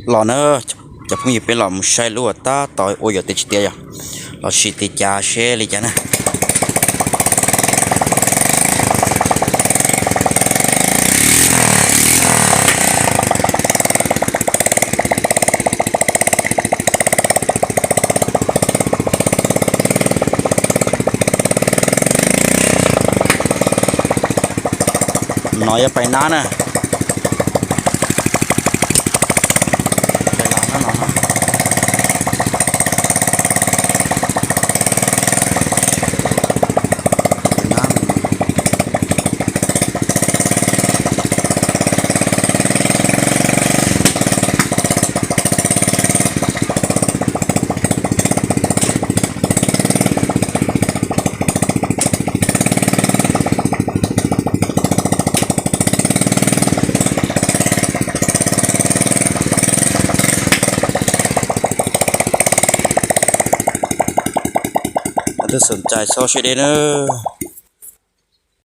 Los na, cov phooj ywg, peb los mus saib lub uas tab tom ua yuam tiav tsis tiav yog los sis tiav cas seb li cas na. No yog pais nab na. Twb xom cai txhob siab deb nawb.